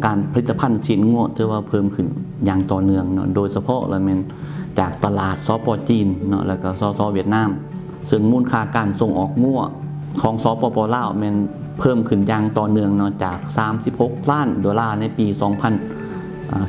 ການຜະລິດຕະພັນຊີ້ນງົວຖືວ່າເພີ່ມຂຶ້ນຢ່າງຕໍ່ເນື່ອງເນາະ, ໂດຍສະເພາະລະແມ່ນຈາກຕະຫຼາດ ສປ ຈີນເນາະ ແລ້ວກໍ ສສ ຫວຽດນາມ, ເຊິ່ງມູນຄ່າການສົ່ງອອກງົວຂອງ ສປປ ລາວ ແມ່ນເພີ່ມຂຶ້ນຢ່າງຕໍ່ເນື່ອງເນາະ, ຈາກສາມສິບຫົກລ້ານໂດລາໃນປີສອງພັນ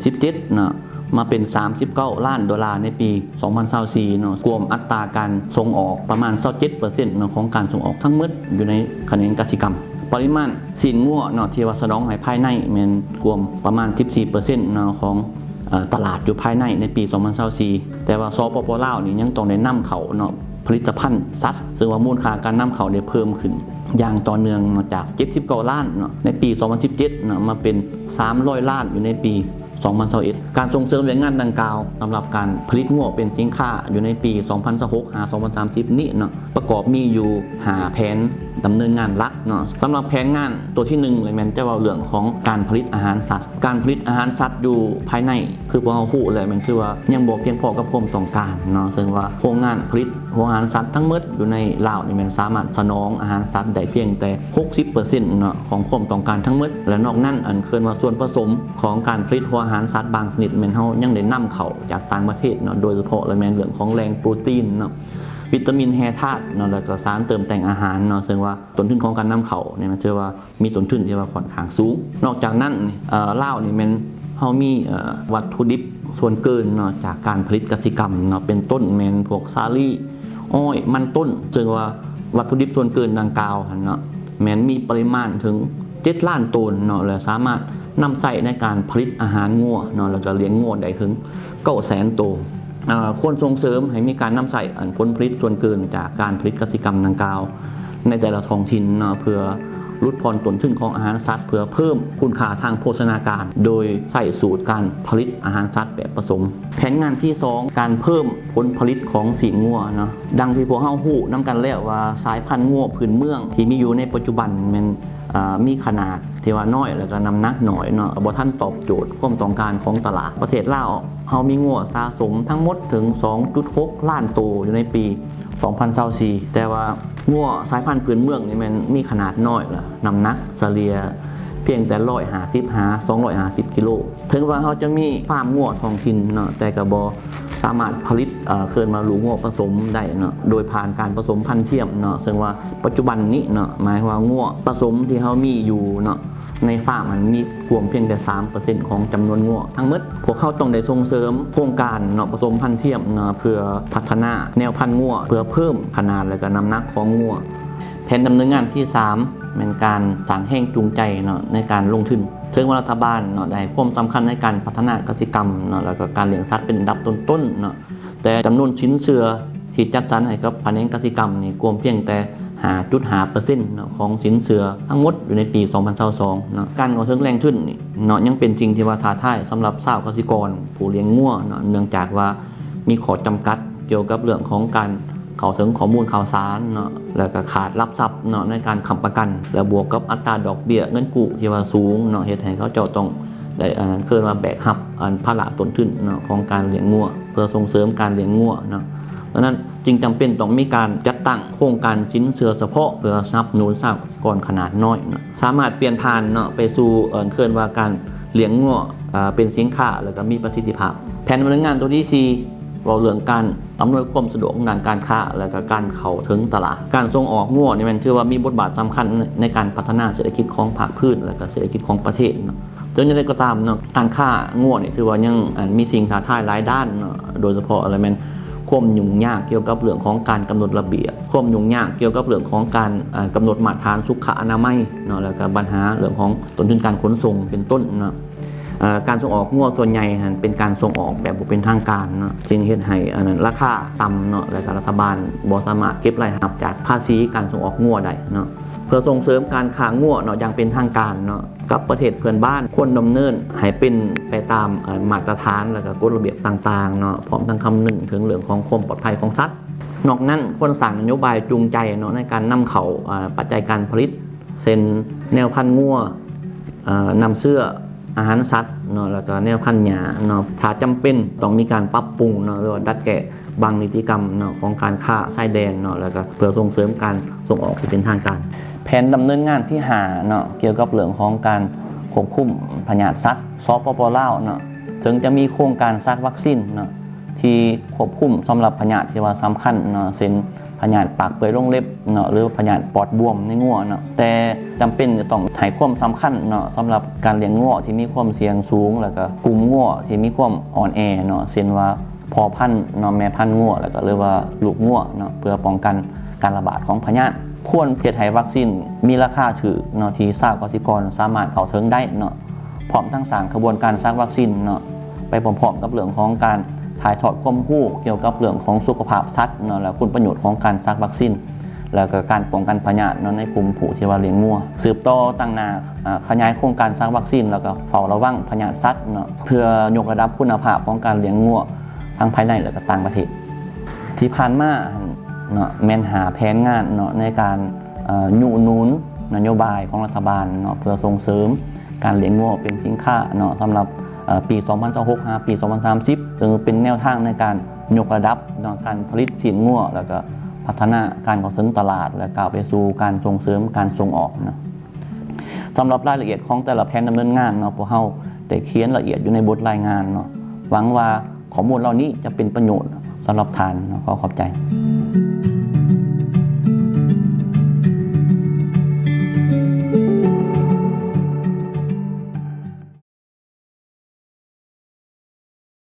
ສິບເຈັດເນາະ ມາເປັນສາມສິບເກົ້າລ້ານໂດລາໃນປີສອງພັນຊາວສີ່ເນາະ, ກວມອັດຕາການສົ່ງອອກປະມານຊາວເຈັດເປີເຊັນເນາະ ຂອງການສົ່ງອອກທັງໝົດຢູ່ໃນຂະແໜງກະສິກຳ. ປະລິມານຊີ້ນງົວເນາະ ທີ່ວ່າສະໜອງໃຫ້ພາຍໃນແມ່ນກວມປະມານສິບສີ່ເປີເຊັນເນາະ ຂອງ ເອີ ຕະຫຼາດຢູ່ພາຍໃນໃນປີສອງພັນຊາວສີ່, ແຕ່ວ່າ ສປປ ລາວ ນີ້ຍັງຕ້ອງໄດ້ນຳເຂົ້າເນາະ ຜະລິດຕະພັນສັດ, ເຊິ່ງວ່າມູນຄ່າການນຳເຂົ້າໄດ້ເພີ່ມຂຶ້ນຢ່າງຕໍ່ເນື່ອງເນາະ, ຈາກເຈັດສິບເກົ້າລ້ານເນາະ ໃນປີສອງພັນສິບເຈັດເນາະ ມາເປັນສາມຮ້ອຍລ້ານຢູ່ໃນປີສອງພັນຊາວເອັດ. ການສົ່ງເສີມແຮງງານດັ່ງກ່າວສຳລັບການຜະລິດງົວເປັນສິນຄ້າຢູ່ໃນປີສອງພັນຊາວຫົກຫາສອງພັນສາມສິບນີ້ເນາະ ປະກອບມີຢູ່ຫ້າແຜນດຳເນີນງານຫຼັກເນາະ. ສຳລັບແຜນງານຕົວທີໜຶ່ງ ລະແມ່ນຈະເວົ້າເລື່ອງຂອງການຜະລິດອາຫານສັດ. ການຜະລິດອາຫານສັດຢູ່ພາຍໃນ ຄືພວກເຮົາຮູ້ແຫຼະ ແມ່ນຄືວ່າຍັງບໍ່ພຽງພໍກັບຄວາມຕ້ອງການເນາະ, ເຊິ່ງວ່າໂຮງງານຜະລິດຫົວອາຫານສັດທັງໝົດຢູ່ໃນລາວນີ້ ແມ່ນສາມາດສະໜອງອາຫານສັດໄດ້ພຽງແຕ່ຫົກສິບເປີເຊັນເນາະ ຂອງຄວາມຕ້ອງການທັງໝົດ, ແລະ ນອກນັ້ນ ອັນເອີ້ນວ່າສ່ວນປະສົມຂອງການຜະລິດຫົວອາຫານສັດບາງຊະນິດ ແມ່ນເຮົາຍັງໄດ້ນຳເຂົ້າຈາກຕ່າງປະເທດເນາະ, ໂດຍສະເພາະລະແມ່ນເລື່ອງຂອງແຫຼ່ງໂປຣຕີນເນາະ, ວິຕາມິນແຮ່ທາດເນາະ ແລ້ວກໍສານເຕີມແຕ່ງອາຫານເນາະ, ເຊິ່ງວ່າຕົ້ນທຶນຂອງການນຳເຂົ້ານີ້ ມັນຖືວ່າ ມີຕົ້ນທຶນທີ່ວ່າຂ້ອນຂ້າງສູງ. ນອກຈາກນັ້ນ ເອີ ລາວນີ້ແມ່ນເຮົາມີ ເອີ ວັດຖຸດິບສ່ວນເກີນເນາະ ຈາກການຜະລິດກະສິກຳເນາະ, ເປັນຕົ້ນແມ່ນພວກສາລີ, ອ້ອຍ, ມັນຕົ້ນ, ເຊິ່ງວ່າວັດຖຸດິບສ່ວນເກີນດັ່ງກ່າວຫັ້ນເນາະ ແມ່ນມີປະລິມານເຖິງເຈັດລ້ານໂຕນເນາະ ແລະ ສາມາດນຳໃຊ້ໃນການຜະລິດອາຫານງົວເນາະ ແລ້ວກໍລ້ຽງງົວໄດ້ເຖິງເກົ້າແສນໂຕ. ເອີ ຄວນສົ່ງເສີມໃຫ້ມີການນຳໃຊ້ ອັນ ຜົນຜະລິດສ່ວນເກີນຈາກການຜະລິດກະສິກຳດັ່ງກ່າວໃນແຕ່ລະທ້ອງຖິ່ນເນາະ ເພື່ອຫຼຸດຜ່ອນຕົ້ນທຶນຂອງອາຫານສັດ ເພື່ອເພີ່ມຄຸນຄ່າທາງໂພຊະນາການ ໂດຍໃຊ້ສູດການຜະລິດອາຫານສັດແບບປະສົມ. ແຜນງານທີສອງ ການເພີ່ມຜົນຜະລິດຂອງຊີ້ນງົວເນາະ. ດັ່ງທີ່ພວກເຮົາຮູ້ນຳກັນແລ້ວວ່າ ສາຍພັນງົວພື້ນເມືອງທີ່ມີຢູ່ໃນປັດຈຸບັນແມ່ນ ເອີ ມີຂະໜາດທີ່ວ່ານ້ອຍ ແລ້ວກໍນ້ຳໜັກໜ້ອຍເນາະ, ບໍ່ທັນຕອບໂຈດຄວາມຕ້ອງການຂອງຕະຫຼາດ. ປະເທດລາວເຮົາມີງົວສະສົມທັງໝົດເຖິງສອງຈຸດຫົກລ້ານໂຕຢູ່ໃນປີສອງພັນຊາວສີ່ ແຕ່ວ່າງົວສາຍພັນພື້ນເມືອງນີ້ແມ່ນມີຂະໜາດນ້ອຍ ແລະ ນ້ຳໜັກສະເລ່ຍພຽງແຕ່ຮ້ອຍຫ້າສິບຫາສອງຮ້ອຍຫ້າສິບກິໂລ. ເຖິງວ່າເຮົາຈະມີຟາມງົວທ້ອງຖິ່ນເນາະ ແຕ່ກໍບໍ່ສາມາດຜະລິດ ເອີ ເອີ້ນວ່າລູກງົວປະສົມໄດ້ເນາະ ໂດຍຜ່ານການປະສົມພັນທຽມເນາະ, ເຊິ່ງວ່າປັດຈຸບັນນີ້ເນາະ ໝາຍຄວາມວ່າງົວປະສົມທີ່ເຮົາມີຢູ່ເນາະ ໃນຟາມມັນມີກວມພຽງແຕ່ສາມເປີເຊັນຂອງຈຳນວນງົວທັງໝົດ. ພວກເຮົາຕ້ອງໄດ້ສົ່ງເສີມໂຄງການເນາະ ປະສົມພັນທຽມເນາະ ເພື່ອພັດທະນາແນວພັນງົວ ເພື່ອເພີ່ມຂະໜາດ ແລະ ກະນ້ຳໜັກຂອງງົວ. ແຜນດຳເນີນງານທີສາມ ແມ່ນການສ້າງແຮງຈູງໃຈເນາະ ໃນການລົງທຶນ. ເຖິງວ່າລັດຖະບານເນາະ ໄດ້ໃຫ້ຄວາມສຳຄັນໃນການພັດທະນາກະສິກຳເນາະ ແລ້ວກໍການລ້ຽງສັດເປັນອັນດັບຕົ້ນໆເນາະ, ແຕ່ຈຳນວນສິນເຊື່ອທີ່ຈັດສັນໃຫ້ກັບຂະແໜງກະສິກຳນີ້ ກວມພຽງແຕ່ຫ້າຈຸດຫ້າເປີເຊັນເນາະ ຂອງສິນເຊື່ອທັງໝົດຢູ່ໃນປີສອງພັນຊາວສອງເນາະ. ການເຂົ້າເຖິງແຫຼ່ງທຶນນີ້ເນາະ ຍັງເປັນສິ່ງທີ່ວ່າທ້າທາຍສຳລັບຊາວກະສິກອນຜູ້ລ້ຽງງົວເນາະ, ເນື່ອງຈາກວ່າມີຂໍ້ຈຳກັດກ່ຽວກັບເລື່ອງຂອງການເຂົ້າເຖິງຂໍ້ມູນຂ່າວສານເນາະ, ແລ້ວກໍຂາດຫຼັກຊັບເນາະ ໃນການຄ້ຳປະກັນ ແລະ ບວກກັບອັດຕາດອກເບ້ຍເງິນກູ້ທີ່ວ່າສູງເນາະ, ເຮັດໃຫ້ເຂົາເຈົ້າຕ້ອງໄດ້ ເອີ້ນວ່າແບກຮັບ ອັນ ພາລະຕົ້ນທຶນເນາະ ຂອງການລ້ຽງງົວ ເພື່ອສົ່ງເສີມການລ້ຽງງົວເນາະ. ດັ່ງນັ້ນຈຶ່ງຈຳເປັນຕ້ອງມີການຈັດຕັ້ງໂຄງການສິນເຊື່ອສະເພາະ ເພື່ອສະໜັບສະໜູນຊາວກະສິກອນຂະໜາດນ້ອຍເນາະ, ສາມາດປ່ຽນຜ່ານເນາະ ໄປສູ່ ເອີ້ນວ່າການລ້ຽງງົວ ເປັນສິນຄ້າ ແລ້ວກໍມີປະສິດທິພາບ. ແຜນດຳເນີນງານຕົວທີສີ່ ເວົ້າເລື່ອງການອຳນວຍຄວາມສະດວກທາງດ້ານການຄ້າ ແລະ ກໍການເຂົ້າເຖິງຕະຫຼາດ. ການສົ່ງອອກງົວນີ້ແມ່ນຖືວ່າມີບົດບາດສຳຄັນໃນ ໃນການພັດທະນາເສດຖະກິດຂອງພາກພື້ນ ແລະ ກໍເສດຖະກິດຂອງປະເທດເນາະ. ເຖິງຢ່າງໃດກໍຕາມເນາະ ການຄ້າງົວນີ້ຖືວ່າຍັງ ອັນ ມີສິ່ງທ້າທາຍຫຼາຍດ້ານເນາະ, ໂດຍສະເພາະລະແມ່ນຄວາມຫຍຸ້ງຍາກກ່ຽວກັບເລື່ອງຂອງການກຳນົດລະບຽບ, ຄວາມຫຍຸ້ງຍາກກ່ຽວກັບເລື່ອງຂອງການ ເອີ ກຳນົດມາດຕະຖານສຸຂະອະນາໄມເນາະ, ແລ້ວກໍບັນຫາເລື່ອງຂອງຕົ້ນທຶນການຂົນສົ່ງເປັນຕົ້ນເນາະ. ເອີ ການສົ່ງອອກງົວສ່ວນໃຫຍ່ຫັ້ນເປັນການສົ່ງອອກແບບບໍ່ເປັນທາງການເນາະ, ຈຶ່ງເຮັດໃຫ້ ອັນນັ້ນ ລາຄາຕ່ຳເນາະ, ແລ້ວກໍລັດຖະບານບໍ່ສາມາດເກັບລາຍຮັບຈາກພາສີການສົ່ງອອກງົວໄດ້ເນາະ. ເພື່ອສົ່ງເສີມການຄ້າງົວເນາະ ຢ່າງເປັນທາງການເນາະ ກັບປະເທດເພື່ອນບ້ານ, ຄວນດຳເນີນໃຫ້ເປັນໄປຕາມ ເອີ ມາດຕະຖານ ແລ້ວກໍກົດລະບຽບຕ່າງໆເນາະ, ພ້ອມທັງຄຳນຶງເຖິງເລື່ອງຂອງຄວາມປອດໄພຂອງສັດ. ນອກນັ້ນ ຄວນສ້າງນະໂຍບາຍຈູງໃຈເນາະ ໃນການນຳເຂົ້າ ເອີ ປັດໄຈການຜະລິດ ເຊັ່ນ ແນວພັນງົວ, ເອີ ນ້ຳເຊື້ອ, ອາຫານສັດເນາະ ແລ້ວກໍແນວພັນຫຍ້າເນາະ. ຖ້າຈຳເປັນຕ້ອງມີການປັບປຸງເນາະ ຫຼືວ່າດັດແກ້ບາງນິຕິກຳເນາະ ຂອງການຄ້າຊາຍແດນເນາະ, ແລ້ວກໍເພື່ອສົ່ງເສີມການສົ່ງອອກທີ່ເປັນທາງການ. ແຜນດຳເນີນງານທີຫ້າເນາະ ກ່ຽວກັບເລື່ອງຂອງການ ຄວບຄຸມພະຍາດສັດ ສປປ ລາວເນາະ ເຖິງຈະມີໂຄງການສັກວັກຊີນເນາະ ທີ່ຄວບຄຸມສຳລັບພະຍາດທີ່ວ່າສຳຄັນເນາະ ເຊັ່ນ ພະຍາດປາກເປື່ອຍໂລງເລັບເນາະ ຫຼືພະຍາດປອດບວມໃນງົວເນາະ ແຕ່ຈຳເປັນຈະຕ້ອງໃຫ້ຄວາມສຳຄັນເນາະ ສຳລັບການລ້ຽງງົວທີ່ມີຄວາມສ່ຽງສູງ ແລ້ວກໍກຸ່ມງົວທີ່ມີຄວາມອ່ອນແອເນາະ ເຊັ່ນວ່າ ພໍ່ພັນເນາະ ແມ່ພັນງົວ ແລ້ວກໍ ຫຼືວ່າລູກງົວເນາະ ເພື່ອປ້ອງກັນການລະບາດຂອງພະຍາດ. ຄວນເຮັດໃຫ້ວັກຊີນມີລາຄາຖືກເນາະ ທີ່ຊາວກະສິກອນສາມາດເຂົ້າເຖິງໄດ້ເນາະ ພ້ອມທັງສ້າງຂະບວນການສັກວັກຊີນເນາະ ໄປພ້ອມໆກັບເລື່ອງຂອງການຖ່າຍທອດຄວາມຮູ້ກ່ຽວກັບເລື່ອງຂອງສຸຂະພາບສັດເນາະ ແລະ ຄຸນປະໂຫຍດຂອງການສັກວັກຊີນ ແລ້ວກໍການປ້ອງກັນພະຍາດເນາະ ໃນກຸ່ມຜູ້ທີ່ວ່າລ້ຽງງົວ. ສືບຕໍ່ຕັ້ງໜ້າ ອາ ຂະຫຍາຍໂຄງການສັກວັກຊີນ ແລ້ວກໍເຝົ້າລະວັງພະຍາດສັດເນາະ ເພື່ອຍົກລະດັບຄຸນນະພາບຂອງການລ້ຽງງົວທັງພາຍໃນ ແລະກໍຕ່າງປະເທດ. ທີ່ຜ່ານມາເນາະ ແມ່ນຫ້າແຜນງານເນາະ ໃນການ ເອີ ຍຸໜູນນະໂຍບາຍຂອງລັດຖະບານເນາະ ເພື່ອສົ່ງເສີມການລ້ຽງງົວເປັນສິນຄ້າເນາະ ສຳລັບ ເອີ ປີສອງພັນຊາວຫົກ ຫາປີສອງພັນສາມສິບ ເຊິ່ງເປັນແນວທາງໃນການຍົກລະດັບເນາະ ການຜະລິດຊີ້ນງົວ ແລ້ວກໍພັດທະນາການເຂົ້າເຖິງຕະຫຼາດ ແລະ ກ້າວໄປສູ່ການສົ່ງເສີມການສົ່ງອອກເນາະ. ສຳລັບລາຍລະອຽດຂອງແຕ່ລະແຜນດຳເນີນງານເນາະ ພວກເຮົາໄດ້ຂຽນລະອຽດຢູ່ໃນບົດລາຍງານເນາະ. ຫວັງວ່າຂໍ້ມູນເຫຼົ່ານີ້ຈະເປັນປະໂຫຍດສຳລັບທ່ານເນາະ. ຂໍຂອບໃຈ.